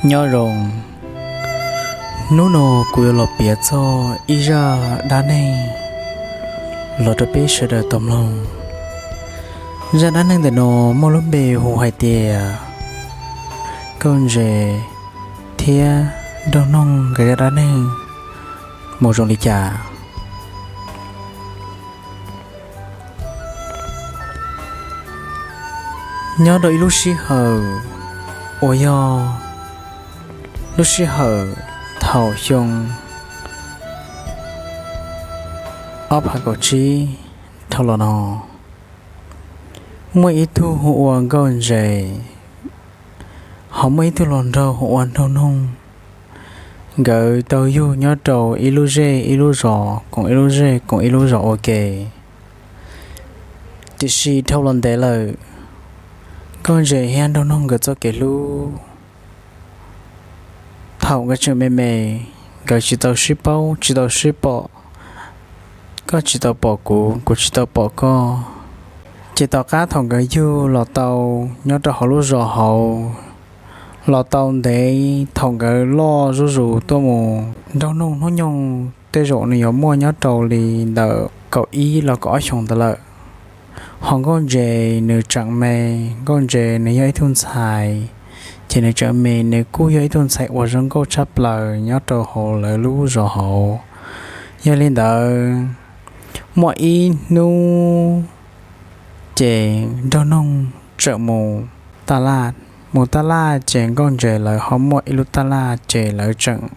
Nyob zoo, hnub no kuv yuav los piav txog ib zaj dab neeg los rau peb sawv daws tau mloog. Zaj dab neeg ntawm no muaj lub npe hu hais tias Nkauj Ntses thiab Nraug Noog nkawd zaj dab neeg mus zoo li cas. Nyob rau ib lub sij hawm uas yog lub sij hawm thaum xyoo ob phav kaum tsib dhau los no, muaj ib tug hu ua Nkauj Ntses, ho muaj ib tug hluas nraug hu ua Nraug Noog. Nkawd tau yug nyob rau ib lub zej ib lub zos, koom ib lub zej koom ib lub zos ua ke. Tiam sis dhau los ntev lawm, Nkauj Ntses thiab Nraug Noog nkawd txoj kev hlub, thaum nkawd tseem me me, nkawd tsis tau sib paub tsis tau sib pom, koj tsis tau pom kuv, kuv tsis tau pom koj. Ces tom qab thaum nkawd yug los tau nyob rau hauv lub zos hauv, los tau ntev, thaum nkawd loj zuj zus tuaj mus, Nraug Noog hnub nyoog tej zaum nws yuav muaj nyob rau li ntawm kaum ib los kaum ob xyoos ntawd lawm. Ho Nkauj Ntses nws tseem me, Nkauj Ntses nws yog ib tug ntxhais, ces nws tseem me, nws kuj yog ib tug ntxhais uas zoo nkauj tshaj plaws nyob rau hauv lawv lub zos hauv. Yog li ntawd, muaj ib hnub ces Nraug Noog tseem mus taj laj, mus taj laj ces Nkauj Ntses lawv ho muaj ib lub taj laj ces lawv tseem,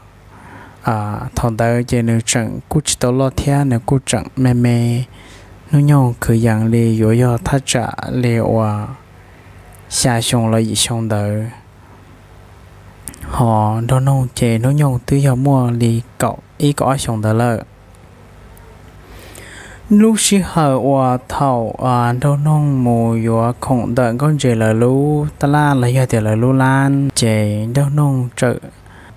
thaum ntawd ces nws tseem kuj tsis tau loj thiab, nws kuj tseem me me, hnub nyoog kwv yees li yuav yog thaj tsam li uas xya xyoo los yim xyoo ntawd. Ho Nraug Noog ces hnub nyoog twb yog muaj li kaum ib kaum ob xyoos ntawd lawm. Lub sij hawm uas thaum Nraug Noog mus yuav khoom ntawm Nkauj Ntses lawv lub taj laj los yog tias lawv lub lab, ces Nraug Noog txawm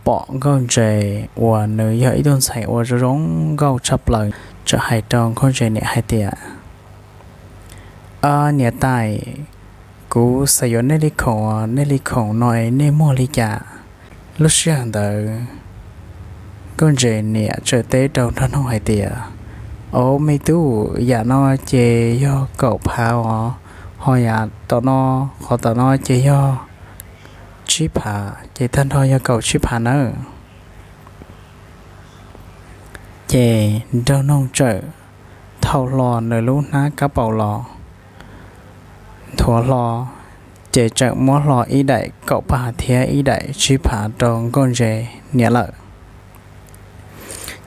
pom Nkauj Ntses uas nws yog ib tug ntxhais uas zoo zoo nkauj tshaj plaws, txawm hais rau Nkauj Ntses niam hais tias, Niam tais, kuv xav yuav nej li khoom, nej li khoom no es nej muag li cas? Lub sij hawm ntawd, Nkauj Ntses niam txawm teb rau Nraug Noog hais tias, Au me tub, yam no ces yog kaum phav os, ho yam tom no, qhov tom no ces yog tsib phav, ces tag nrho yog kaum tsib phav nawb. Ces Nraug Noog txawm thau hlo nws lub hnab kab paus los nthuav hlo, ces txawm muab hlo ib daim kaum phav thiab ib daim tsib phav rau Nkauj Ntses niam lawm.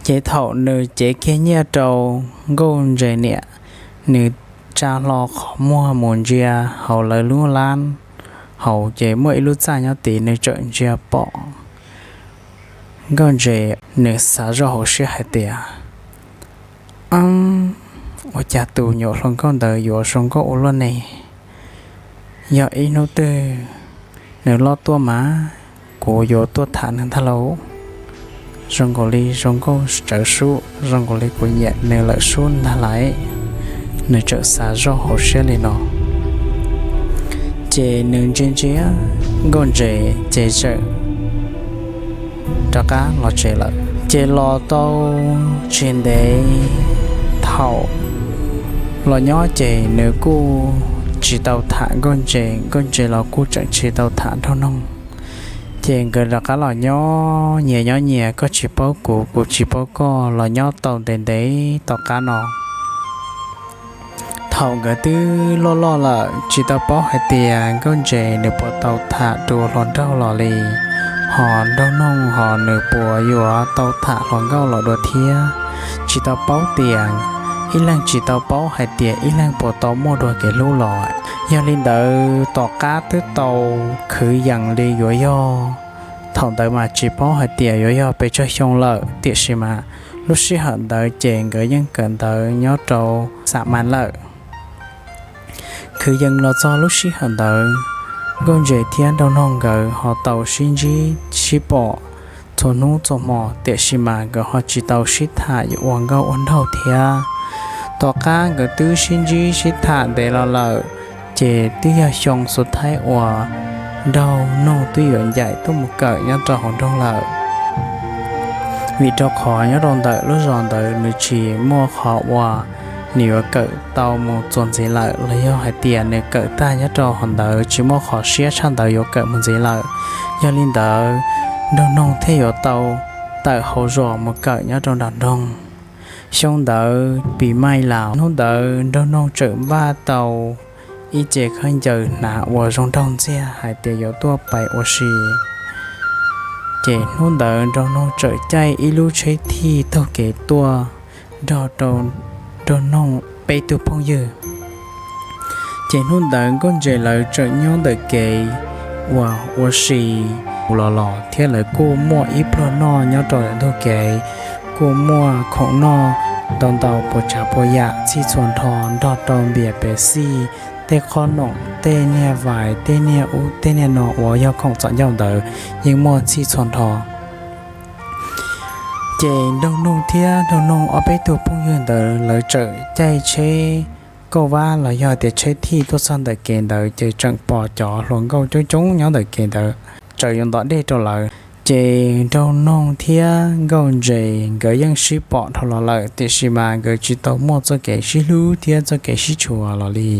Ces thaum nws cev kiag nyiaj rau Nkauj Ntses niam, nws tsa hlo qhov muag mus ntsia hauv lawv lub lab hauv, ces muaj ib lub txaj nyob tid, nws txawm ntsia pom Nkauj Ntses, nws xav zoj hauv siab hais tias, Ab, ua cas tus nyuam hluas nkauj ntawd yuav zoo nkauj ua luaj ne? Yog ib hnub twg nws loj tuaj mas kuv yuav tuaj tham nws ntag lauj. Zoo nkaus li zoo nkauj tsawv sub, zoo nkaus li kuv nyiam nws lawm sub ntag lauj. Nws txawm xav zoj hauv siab li no. Ces nws ntsia ntsia Nkauj Ntses ces txawm rov qab los tsev lawm. Ces los tau tsis ntev, thaum los nyob ces nws kuj tsis tau tham Nkauj Ntses, Nkauj Ntses los kuj tseem tsis tau tham Nraug Noog. Ces nkawd rov qab los nyob nyias nyob nyias, koj tsis paub kuv, kuv tsis paub koj, los nyob tau ntev ntev tom qab no. Thaum nkawd twb loj loj lawm, tsis tau paub hais tias Nkauj Ntses nws puas tau tham dua hluas nraug los li, ho Nraug Noog ho nws puas yuav tau tham hluas nkauj los dua thiab. Tsis tau paub tias, ib leeg tsis tau paub hais tias ib leeg puas tau muaj dua kev hlub los. Yog li ntawd tom qab twb tau khwv yees li yuav yog thaum ntawd mas tsis paub hais tias yuav yog pes tsawg xyoo lawm, tiam sis mas lub sij hawm ntawd ces nkawd yeej kawm ntawv nyob rau xam mas lawm. Khwv yees los txog lub sij hawm ntawd, Nkauj Ntses thiab Nraug Noog nkawd ho tau sib ntsib sib pom txhua hnub txhua hmo, tiam sis mas nkawd ho tsis tau sib tham ua nkauj ua nraug thiab. Tom qab nkawd twb sib ntsib sib tham ntev los lawm, ces twb yog xyoo xus thaib uas Nraug Noog twb yuav ncaim tuaj mus kawm nyob rau hauv nroog lawm, vim rau qhov nyob rau ntawm lub zos ntawd nws tsis muaj qhov uas nws yuav kawm tau mus txuas ntxiv lawm, los yog hais tias nws kawm tag nyob rau hauv ntawd tsis muaj qhov siab tshaj ntawd yuav kawm mus ntxiv lawm. Yog li ntawd, Nraug Noog thiaj yuav tau tawm hauv zos mus kawm nyob rau nram nroog. Xyoo ntawd pis maij laus, hnub ntawd Nraug Noog tseem npaj tau ib ce khaub ncaws hnav uas zoo nraug ntxiag hais tias yuav tuaj pais ua si. Ces hnub ntawd Nraug Noog tseem caij ib lub tsheb thij taug kev tuaj nrog rau Nraug Noog peb tug phooj ywg. Ces hnub ntawd Nkauj Ntses lawv tseem nyob ntawm kev uas ua si los los thiab lawv kuj muaj ib pluag noj nyob rau ntug kev, kuj muaj khoom noj ntau ntau puas tsav puas yam txhij txhua nrho nrog rau npias pes xij, tej qhob noom, tej niag vais, tej niag ub tej niag no uas yog khoom txom ncauj ntawd yeej muaj txhij txhua nrho. Ces Nraug Noog thiab Nraug Noog ob peb tug phooj ywg ntawd lawv tseem caij tsheb kauj vab los yog tias tsheb thij tuaj txog ntawm kev ntawd ces tseem pom cov hluas nkauj coob coob nyob ntawm kev ntawd tseem yuav ntov dej rau lawv. Ces Nraug Noog thiab Nkauj Ntses nkawd yeej sib pom dhau los lawm tiam sis mas nkawd tsis tau muaj txoj kev sib hlub thiab txoj kev sib tshua los li.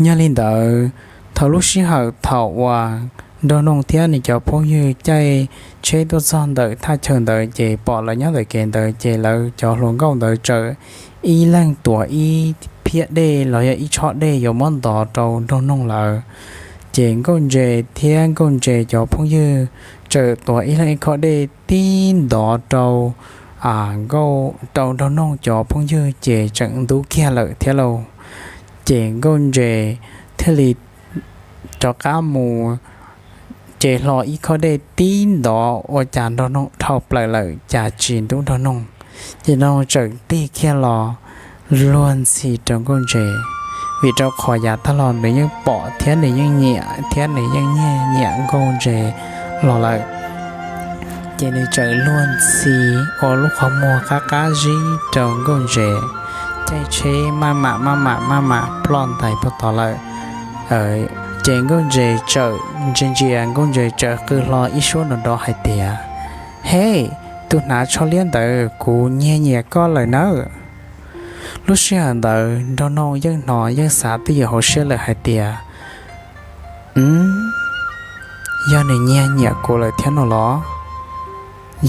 Yog li ntawd, thaum lub sij hawm thaum uas Nraug Noog thiab nws cov phooj ywg caij tsheb tuaj txog ntawm thaj chaw ntawd ces pom lawv nyob ntawm kev ntawd ces lawv cov hluas nkauj ntawd tseem ib leeg tuav ib phiab dej los yog ib tshob dej yuav muab ntov rau Nraug Noog lawv. Ces Nkauj Ntses thiab Nkauj Ntses cov phooj ywg tseem tuav ib leeg ib khob dej tib ntov rau, rau Nraug Noog cov phooj ywg ces tseem ntub kiag lawm thiab lauj. Ces Nkauj Ntses thiaj li rov qab mus ces hlo ib khob dej tib ntov ua cas Nraug Noog dhau plaws lawm cas tsis ntub Nraug Noog. Ces Nraug Noog tseem tig kiag los luag ntxhi rau Nkauj Ntses, vim rau qhov yav tag los nws yeej pom thiab nws yeej nyiam thiab nws yeej nyiag nyiam Nkauj Ntses los lawm. Ces nws tseem luag ntxhi ua lub qhov muag qab qab zib rau Nkauj Ntses, caij tsheb maj mam maj mam maj mam ploj ntais puag tod lawm. Ces Nkauj Ntses tseem ntsia ntsia, Nkauj Ntses tseem qw hlo ib suab nrov nrov hais tias, Hej, tus hnav tsho liab ntawd, kuv nyiag nyiam koj lawm nawb. Lub sij hawm ntawd Nraug Noog yeej hnov yeej xav twj ywm hauv siab lawm hais tias, Yog nws nyiag nyiam kuv lawm thiab no los?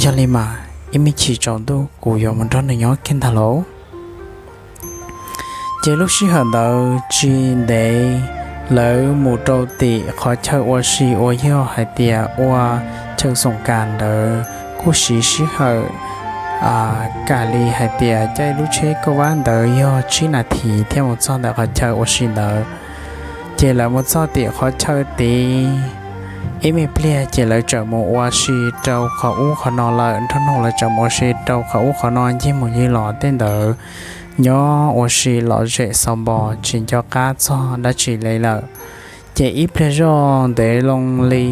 Yog li mas ib me chim tsaus ntuj kuv yuav mus nrog nws nyob kiag ntag lauj. Ces lub sij hawm ntawd tsis ntev lawv mus rau tim qhov chaw ua si uas yog hais tias ua chaw xoom kas ntawd kuj siv sij hawm kam li hais tias caij lub tsheb kauj vab ntawd yog tsib nas this thiaj mus txog ntawm qhov chaw ua si ntawd. Ces lawv mus txog tim qhov chaw tid ib me pliag ces lawv tseem mus ua si rau qhov ub qhov no lawm, Nraug Noog lawv tseem mus ua si rau qhov ub qhov no ncig mus ncig los tej ntawd, nyob ua si lom zem xaus npo tsis nco qab txog dab tsi li lawm. Ces ib pliag zoj ntev loo li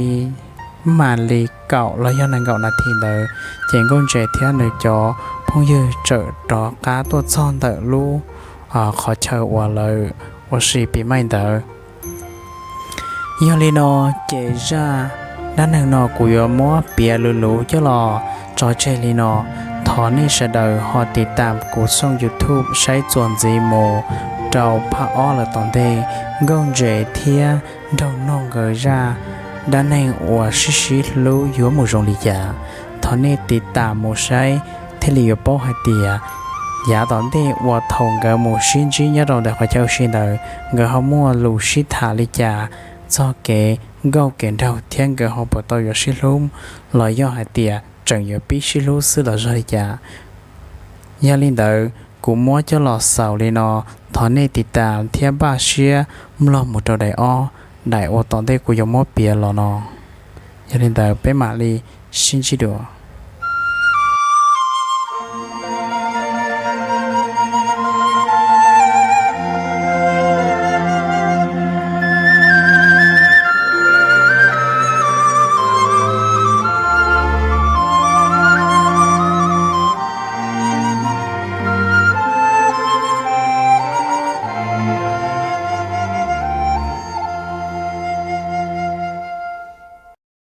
mam li kaum los yog nees nkaum nas this ntawd, ces Nkauj Ntses thiab nws cov phooj ywg tseem rov qab tuaj txog ntawm lub qhov chaw uas lawv ua si pis maij ntawd. Yog li no, ces zaj dab neeg no kuv yuav muab piav luv luv coj los tso tseg li no. Thov nej sawv daws ho tiv tam kuv xoo YouTube saib txuas ntxiv mus rau phaj ob lawm tom ntej, Nkauj Ntses thiab Nraug Noog nkawd zaj dab neeg uas sib sib hlub yuav mus zoo li cas. Thov nej tiv tam mus saib thiaj li yuav paub hais tias yav tom ntej uas thaum nkawd mus sib ntsib nyob rau ntawm qhov chaw ua si ntawd nkawd ho muaj lus sib tham li cas txog kev nkauj kev nraug thiab nkawd ho puas tau yuav sib hlub los yog hais tias tseem yuav pib sib hlub xwb los zog li cas. Yog li ntawd kuv muab coj los xaus li no, thov nej tiv tam thiab npaj siab mloog mus rau daim ob, daim uas tom ntej kuv yuav muab piav los no. Yog li ntawd peb mam li sib ntsib dua.